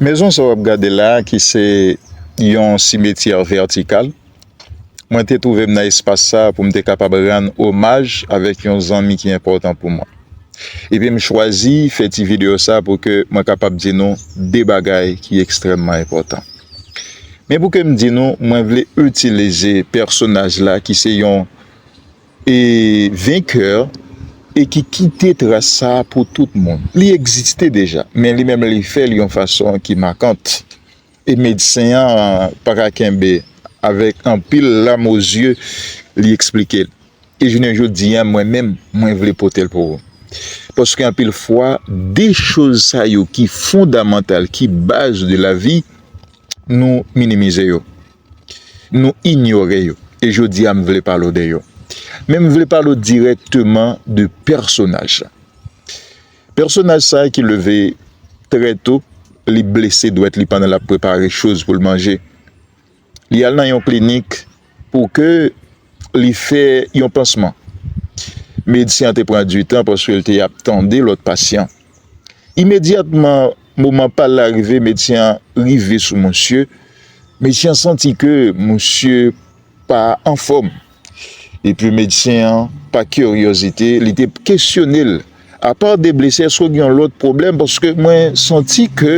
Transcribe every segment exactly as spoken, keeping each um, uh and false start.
Mezon sa w ap gade la, ki se yon simetyè vètikal, mwen te twouve m nan espas sa pou m te kapab rann omaj avèk yon zanmi ki enpòtan pou mwen. Epi m chwazi fè ti videyo sa pou ke mwen kapab di nou de bagay ki ekstrèmman enpòtan. Men pou ke m di nou, mwen vle itilize pèsonaj la ki se yon e venkè e ki kite tras sa pou tout moun. Li egziste deja, men li menm li fè l yon fason ki makant. E medsen an pa ka kenbe, avèk anpil lam o zye, li eksplike l. E jounen jodi a, mwen menm, mwen vle pote l pou ou. Paske anpil fwa, de choz sa yo ki fondamantal, ki baz de la vi, nou minimize yo. Nou inyore yo. E jodi a, m vle pale w de yo. Men m vle pale w dirèkteman de pèsonaj la. Pèsonaj sa ki leve trè to, li blese dwèt li pandan l ap prepare choz pou l manje. Li al nan yon klinik pou ke li fè yon pansman. Medsen an te pran ditan paske l te ap tande lòt pasyan. Imedyatman, moman pa l la rive, medsen an rive sou msye. Medsen an santi ke msye pa anfòm. Epi medsen an, pa kiryozite, li te kesyone l. Apa de blese, èske w gen yon lòt pwoblèm? Paske mwen santi ke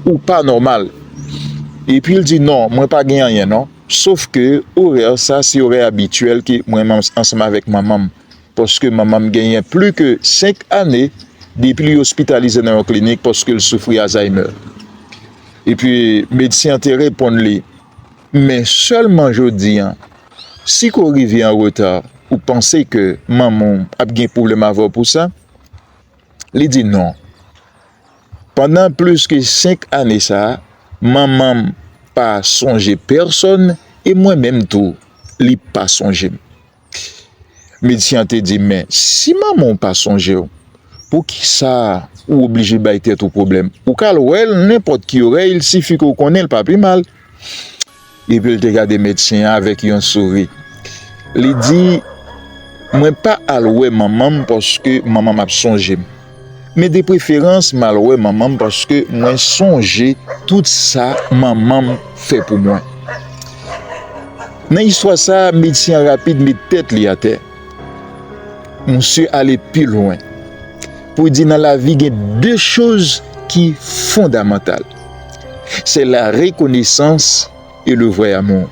ou pa nòmal. Epi l di, non, mwen pa gen anyen, non. Sof ke orè sa, se orè abityèl ke mwen menm ansanm avèk manman m. Paske manman m genyen pli ke senk ane depi li ospitalize nan yon klinik paske l soufri Alzheimer. Epi medsen an te reponn li, men sèlman jodi a, si ke w rive an reta, ou panse ke manman w ap gen pwoblèm avè w pou sa? Li di non. Pandan plis ke senk ane sa a, manman m pa sonje pèsonn e mwen menm tou, li pa sonje m. Medsen an te di, men si manman w pa sonje w, poukisa ou oblije bay tèt ou pwoblèm? Ou ka al wè l nenpòt ki orè, il sifi ke w konnen l, pa pi mal. Epi l te gade medsen an avèk yon souri. Li di, mwen pa al wè manman m paske manman m ap sonje m. Men de preferans, m al wè manman m paske mwen sonje tout sa manman m fè pou mwen. Nan istwa sa a, medsen an rapid met tèt li atè. Msye ale pi lwen pou di nan lavi gen de choz ki fondamantal. Se la rekonesans e le vrè amou.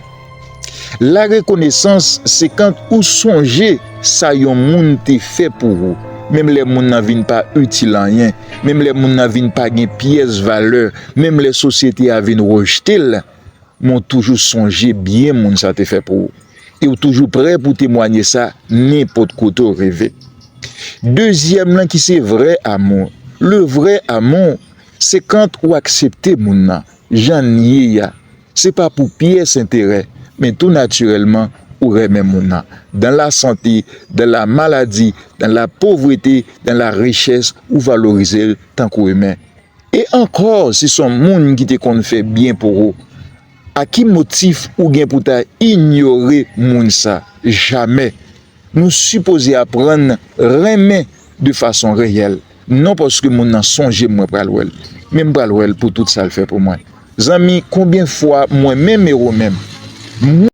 La rekonesans se kan ou sonje sa yon moun te fè pou ou, menm lè moun nan vin pa itil anyen, menm lè moun nan vin pa gen pyès valè, menm lè sosyete a vin rejte l, men w toujou sonje byen moun sa te fè pou ou. E w toujou prè pou temwanye sa nenpòt kote w rive. Dezyèm lan ki se vrè amou. Le vrè amou, se kan ou aksepte moun nan, jan l ye a. Se pa pou pyès enterè, men tou natirèlman, ou renmen moun nan. Dan la sante, dan la maladi, dan la povrete, dan la richès, ou valorize l tankou imen. E ankò, si se yon moun ki te konn fè byen pou ou, a ki motif ou gen pou ta inyore moun sa? Jamè. Nou sipoze aprann renmen de fason reyèl. Non paske moun nan sonje m, mwen pral wè l, men m pral wè l pou tout sa l fè pou mwen. Zanmi, konbyen fwa mwen menm e ou menm,